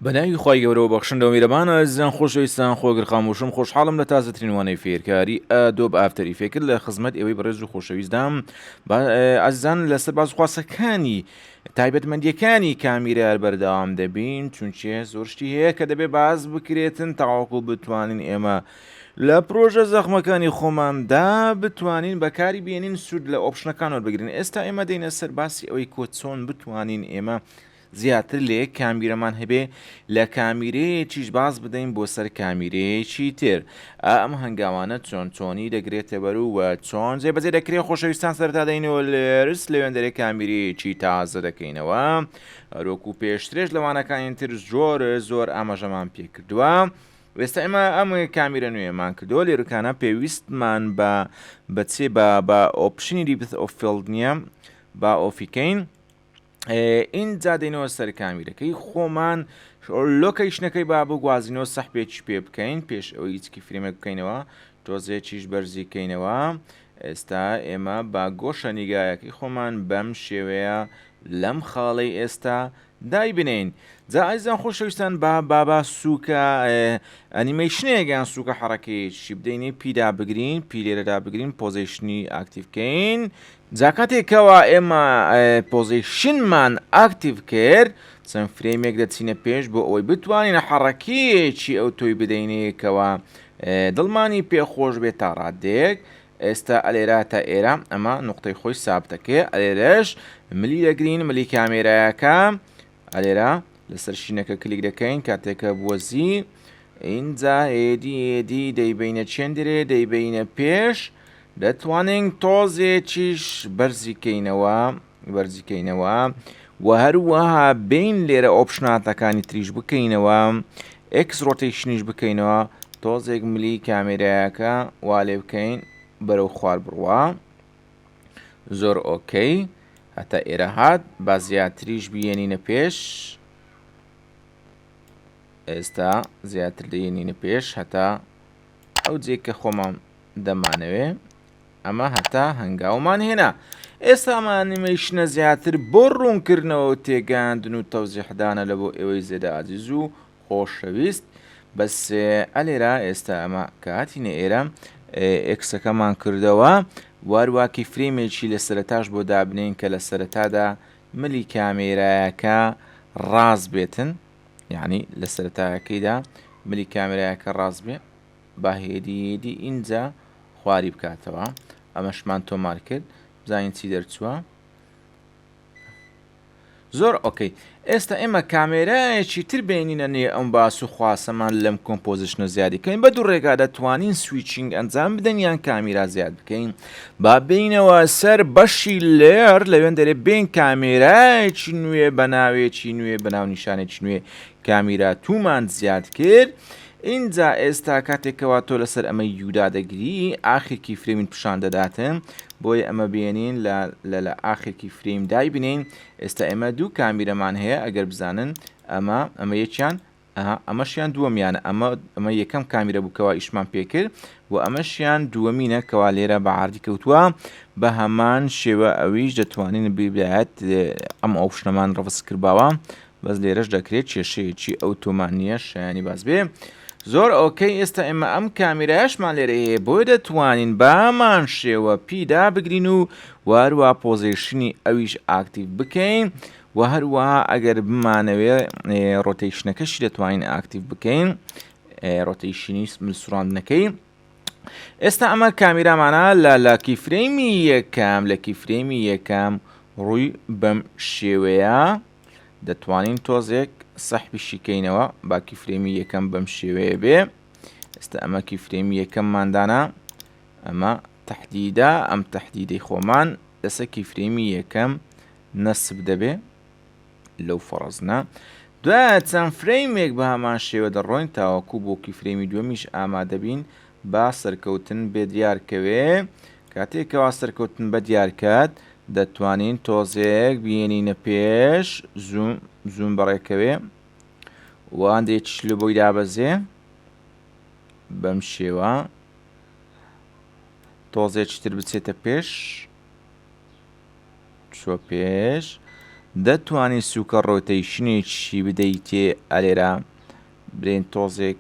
بەناوی خوای گەورەوە بەخشندەو میرەبان ئازیزان خۆشەویستان خۆگر خامۆشم خۆشحاڵم لە تازەترین وانەی فێرکاری Adobe After Effects لە خزمەت ئێوەی بەڕێز و خۆشەویستدام ئازیزان لەسەر بازخواستەکانی تایبەتمەندیەکانی کامیرار بەردەوام دەبین چونچێ زۆر شتی هەیە کە دەبێ باز بکرێتن تاوەکو بتوانین ئێمە لە پرۆژە زەخمەکانی خۆماندا بتوانین بەکاری بێنین سوود لە option ەکان وەربگرین ئێستا ئێمە دێنە سەر باسی ئەوەی کۆ چۆن بتوانین ئێمە زیاتر لە یەک کامیرەمان هەبێ لە کامیرەیەکیش باز بدەین بۆ سەر کامیرەیەکی تر ئا ئەم هەنگاوانە چۆن چۆنی دەگرێتە بەر و وە چۆن جێبەجێ دەکرێ خۆشەویستان سەرەتا دەینەوە layers لەوێندەرێ کامیرەیەکی تازە دەکەینەوە هەروەکو پێشترێش لە وانەکانی تر زۆر زۆر ئاماژەمان پێکردووە ئێستا ئێمە ئەم کامیرە نوێمان کردەوە لێرکانە پێویستمان بە بەچێ بە بە option ی depth of field نییە با off ی کەین ئینجا دێنەوە سەر کامیرەکەی خۆمان location ەکەی با بگوازینەوە سەحبێکی پێ بکەین پێش ئەوەی هیچ keyframe ێک بکەینەوە تۆزێکیش بەرزی کەینەوە ئێستا ئێمە با گۆشە نیگایەکەی خۆمان بەم شێوەیە لەم خاڵەی ئێستا دایبنین جا ئازیزان خۆشەویستان با بابا سوکە ئەنیمەیشنێک یان سوکە حەڕەکەیەکی بدەینێ پیدا بگرین پی لێرەدا بگرین position ی active کەین جا کاتێک کەوا ئێمە position مان active کرد چەند frame ێک دەچینە پێش بۆ ئەوەی بتوانین حەڕەکەیەکی ئەو تۆی بدەینێ کەوا دڵمانی پێ خۆش بێت تا ڕادەیەک ئێستا ئەلێرا تا ئێرە ئەمە نقطەی خۆی سابتەکەی ئەلێرەش ملی دەگرین ملی کامێرایەکە ئەلێرە لەسەر شینەکە کلیک دەکەین کاتێکە بووە Z ئینجا هێدی هێدی دەیبینە چێندرێ دەیبینە پێش دەتوانین تۆزێکیش بەرزی کەینەوە بەرزی کەینەوە و هەروەها بین لێرە option اتەکانی تریش بکەینەوە X rotation یش بکەینەوە تۆزێک ملی کامێرایەکە وا لێ بکەین بەرەو خوار بڕوا زۆر okay هەتا ئێرە هات با زیاتریش بیێنینە پێش ئێستا زیاتر دەیێنینە پێش هەتا ئەو جێ کە خۆمان دەمانەوێ ئەمە هەتا هەنگاومان هێنا ئێستا ئەمە ئەنیمەیشنە زیاتر بۆ ڕوونکردنەوە و تێگەیاندن و تەوزیحدانە لە بۆ ئێوەی زێدە ئازیز و خۆشەویست بەس ئەلێرا ئێستا ئەمە کە هاتینە ئێرە X ەکەمان کردەوە واروا keyframe ێکی لە سەرەتاش بۆ دابنین کە لە سەرەتادا ملی کامێرایەکە ڕاست بێتن یعنی لە سەرەتایەکەیدا ملی کامێرایەکە ڕاست بێ با هێدی هێدی ئینجا خواری بکاتەوە ئەمەشمان تۆمار کرد بزانین چی دەرچووە زۆر okay ئێستا ئێمە کامێرایەکی تر بێنینە نێ ئەم باس و خواسەمان لەم composition ە زیادی کەین بە دوو ڕێگا دەتوانین switching ئەنجام بدەن یان کامیرا زیاد بکەین با بینەوە سەر بەشی layer لەوێن دەرێ بین کامێرایەکی نوێ بە ناوێکی نوێ بە ناونیشانێکی نوێ camera two مان زیاد کرد ئینجا ئێستا کاتێک کەوا تۆ لەسەر ئەمە U دادەگری ئاخر keyframe ین پیشان دەداتن بۆیە ئەمە بێنین لە لە لە ئاخر keyframe دای بنین ئێستا ئێمە دوو کامیرەمان هەیە ئەگەر بزانن ئەمە ئەمە یەکیان ئەمەشیان دووەمیانە ئەمە ئەمە یەکەم کامیرە بوو کەوا ئیشمان پێکرد و ئەمەشیان دووەمینە کەوا لێرە بە عاردی کەوتووە بە هەمان شێوە ئەویش دەتوانین بیبایەت ئەم option ەمان ڕەفز کردباوە بەس لێرەش دەکرێت کێشەیەکی ئەو تۆمان نییە شایانی باس بێ زۆر okay ئێستا ئێمە ئەم کامیرایشمان لێرە هەیە بۆی دەتوانین بامان شێوە P دابگرین و واروا position ی ئەویش active بکەین و هەروەها ئەگەر بمانەوێ rotation ەکەشی دەتوانین active بکەین rotation ی ملسوڕاندنەکەی ئێستا ئەمە کامیرامانە لە لە keyframe ی یەکەم لە keyframe ی یەکەم ڕووی بەم شێوەیە دەتوانین تۆزێک سەحبیشی کەینەوە با keyframe ی یەکەم بەم شێوەیە بێ ئێستا ئەمە keyframe ی یەکەمماندانا ئەمە تهدیدە ئەم تهدیدەی خۆمان لەسەر keyframe ی یەکەم نەسب دەبێ لەو فەڕزنە دوای چەند frame ێک بە هەمان شێوە دەڕۆین تاوەکو بۆ keyframe ی دووەمیش ئامادەبین با سەرکەوتن بێ دیارکەوێ کاتێکەوە سەرکەوتن بە دیارکات دەتوانین تۆزێک بێنینە پێش zoom zoom بەڕێکەوێ و هەندێکیش لە بۆی دابەزێ بەم شێوە تۆزێکی تر بچێتە پێش چوە پێش. دەتوانی سوکە rotation ێکی بدەیتێ ئەلێرە برێن تۆزێک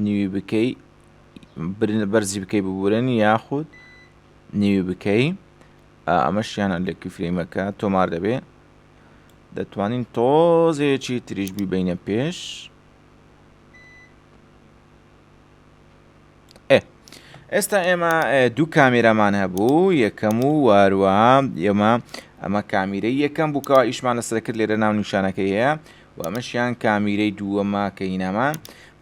نیوی بکەی بەرزی بکەی ببورن یاخود نیوی بکەی ئەمەشیان لە key frame ەکە تۆمار دەبێ دەتوانین تۆزێکی تریش بیبینە پێش ئێ ئێستا ئێمە دوو کامیرامان هەبوو یەکەم و واروە ئێمە ئەمە کامیرەی یەکەم بووکەوە ئیشمان لەسەر کرد لێرە ناو نیشانەکەی هەیە و ئەمەشیان کامیرەی دووەمە کە هینامان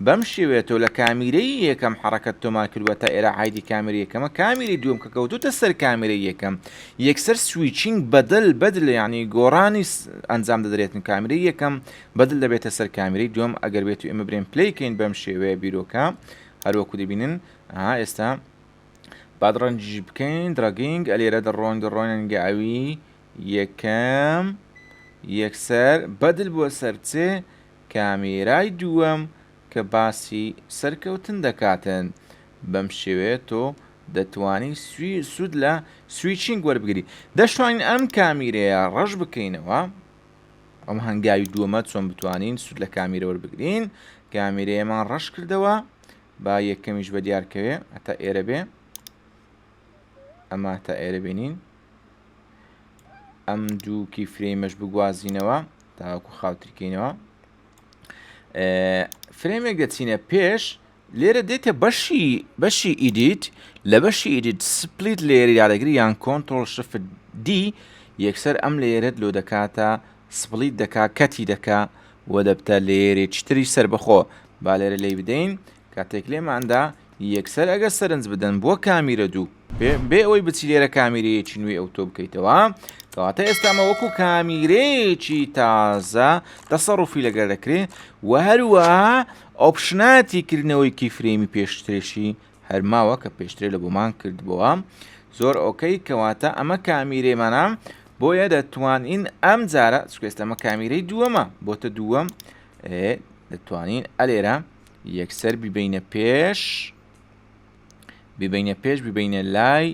بەم شێوەیە تۆ لە کامیرەی یەکەم حەڕەکەت تۆمار کردووە تا ئێرە عایدی کامیرەی یەکەمە کامیرەی دووەم کە کەوتوتە سەر کامیرەی یەکەم یەکسەر switching بەدل بەدل یعنی گۆڕانی ئەنجام دەدرێتن کامیرەی یەکەم بەدل دەبێتە سەر کامیرەی دووەم ئەگەر بێت و ئێمە برێن play کەین بەم شێوەیە بیرۆکە هەروەکو دەبینن ئەها ئێستا باد ڕەنجیش بکەین dragging ئەلێرە دەڕۆین دەڕۆین ئەنگاوی یەکەم یەکسەر بەدل بووە سەر چێ کامێرای دووەم کە باسی سەرکەوتن دەکاتن بەم شێوەیە تۆ دەتوانی سوود لە switching وەربگری دەشتوانین ئەم کامیرەیە ڕەش بکەینەوە ئەم هەنگاوی دووەمە چۆن بتوانین سوود لە کامیرە وەربگرین کامیرەیەمان ڕەش کردەوە با یەکەمیش بە دیار کەوێ هەتا ئێرە بێ ئەمە تا ئێرە بینین ئەم دوو key frame ەش بگوازینەوە تاوەکو خاوترکەینەوە frame ێک دەچینە پێش لێرە دێتە بەشی بەشی edit لە بەشی edit split layer ی دادەگری یان control shift D یەکسەر ئەم layer ەت لۆ دەکاتە split دەکا cut ی دەکا و دەبتە layer ێکی تری سەربەخۆ با لێرە لێی بدەین کاتێک لێماندا یەکسەر ئەگەر سەرنج بدەن بۆ کامیرە دوو بێ ئەوەی بچی لێرە کامیرەیەکی نوێ ئەو تۆ بکەیتەوە کەواتە ئێستا ئەمە وەکو کامیرەیەکی تازە تەسەڕوفی لەگەر دەکرێ و هەروەها option اتی کردنەوەی key frame ی پێشترێشی هەرماوە کە پێشترێ لە بۆمان کردبووە زۆر okay کەواتە ئەمە کامیرەیمانە بۆیە دەتوانین ئەم جارە چکێستە ئەمە کامیرەی دووەمە بۆتە دووەم دەتوانین ئەلێرە یەکسەر بیبینە پێش بیبینە پێش بیبینە لای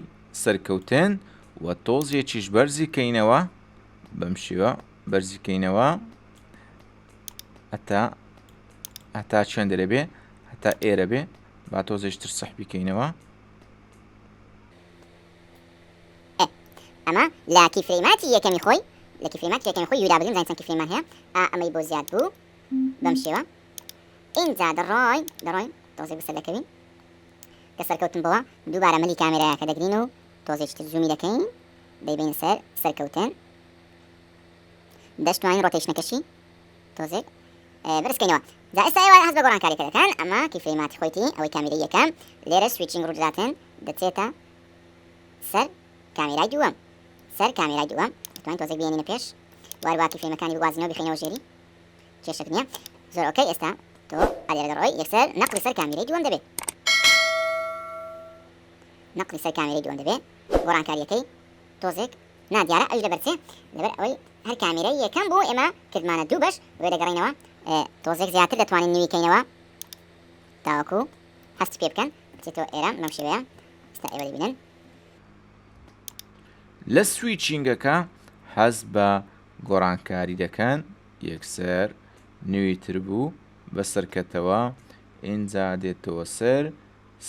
سەرکەوتن و تۆزێکیش بەرزی کەینەوە بەم شێوە بەرزی کەینەوە هەتا هەتا چێن دەرێ بێ هەتا ئێرە بێ با تۆزێشتر سەح بیکەینەوە. ئێ ئەمە لە key frame اتی یەکەمی خۆی لە key frame اتی یەکەمی خۆی یودا بگرین زانین چەند key frame مان هەیە ئا ئەمەی بۆ زیاد بوو بەم شێوە ئینجا دەڕۆین دەڕۆین تۆزێک بەسەر دەکەوین کە سەرکەوتن بۆوە دووبارە ملی کامێرایەکە دەگرین و تۆزێکی تر zoom ی دەکەین دەیبەین سەر سەرکەوتن دەشتوانین rotation ەکەشی تۆزێک بەرزکەینەوە جا ئێستا ئێوە هەست بە گۆڕانکاریەکە دەکەن ئەمە key frame اتی خۆیتی ئەوەی کامیرەی یەکەم لێرە switching ڕوودەداتن دەچێتە سەر کامێرای دووەم سەر کامێرای دووەم دەتوانین تۆزێک بێنینە پێش واروا key frame ەکانی بگوازینەوە بخینەوە ژێری کێشەک نییە زۆر okay ئێستا تۆ ئەلێرە دەڕۆی یەکسەر نەقلی سەر کامیرەی دووەم دەبێت نەقلی سەر کامیرەی دووەم دەبێت گۆڕانکاریەکەی تۆزێک نادیارە ئەویش لەبەر چێ لەبەر ئەوەی هەر کامیرەی یەکەم بوو ئێمە کردمانە دوو بەش بۆیە دەگەڕێینەوە تۆزێک زیاتر دەتوانین نوی کەینەوە تاوەکو هەستی پێ بکەن بچێتەوە ئێرە بەم شێوەیە ئێستا ئێوە دەبینن. لە switching ەکە هەست بە گۆڕانکاری دەکەن یەکسەر نویتر بوو بەسەرکەتەوە ئینجا دێتەوە سەر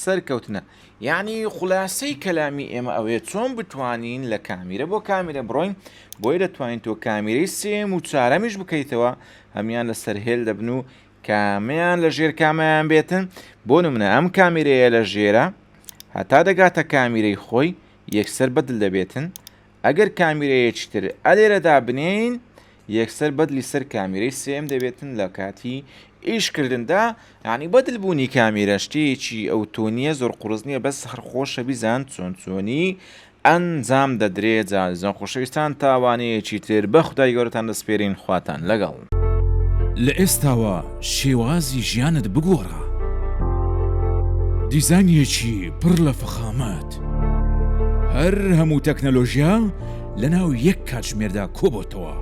سەرکەوتنە یەعنی خولاسەی کەلامی ئێمە ئەوەیە چۆن بتوانین لە کامیرە بۆ کامیرە بڕۆین بۆیە دەتوانین تۆ کامیرەی سێم و چارەمیش بکەیتەوە هەمان لەسەر هێل دەبن و کامیان لە ژێر کامیان بێتن بۆ نمونە ئەم کامیرەیە لە ژێرە هەتا دەگاتە کامیرەی خۆی یەکسەر بەدل دەبێتن ئەگەر کامیرەیەکی تر ئەلێرەدا بنێین یەکسەر بەدلی سەر کامیرەی سێم دەبێتن لە کاتی ئیشکردندا یعنی بەدل بوونی کامیرە شتێکی ئەو تۆ نییە زۆر قورس نییە بەس هەر خۆشە بیزان چۆن چۆنی ئەنجام دەدرێ جازان خۆشەویستان تاوانەیەکی تر بە خودای گەورەتان دەسپێرین خواتان لەگەڵ. لە ئێستاوە شێوازی ژیانت بگۆڕە. دیزاینێکی پڕ لە فەخامەت. هەر هەموو تەکنەلۆژیا لەناو یەک کاتژمێردا کۆبۆتەوە.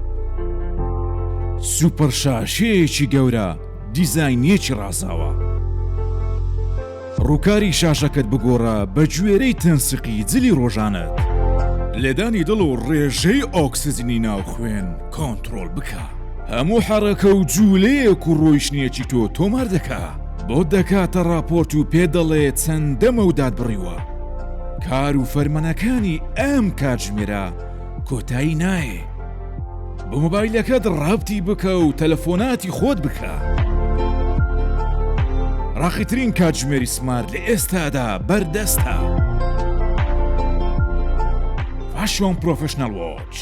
سوپەر شاشەیەکی گەورە، دیزاینێکی ڕازاوە. ڕووکاری شاشەکەت بگۆڕە بە گوێرەی تەنسیقی جلی ڕۆژانەت. لێدانی دڵ و ڕێژەی ئۆکسجنی ناو خوێن کۆنتڕۆڵ بکە. هەموو حەڕەکە و جوولەیەک و ڕۆیشتنێکی تۆ تۆمار دەکا. بۆت دەکاتە ڕاپۆرت و پێت دەڵێ چەندە مەودات بڕیوە. کار و فەرمانەکانی ئەم کاتژمێرە کۆتایی نایێ. بە مۆبایلەکەت ڕەبتی بکە و تەلەفۆناتی خۆت بکە. ڕاقیترین کاتژمێری smart لە ئێستادا بەردەستە. Fashion Professional Watch.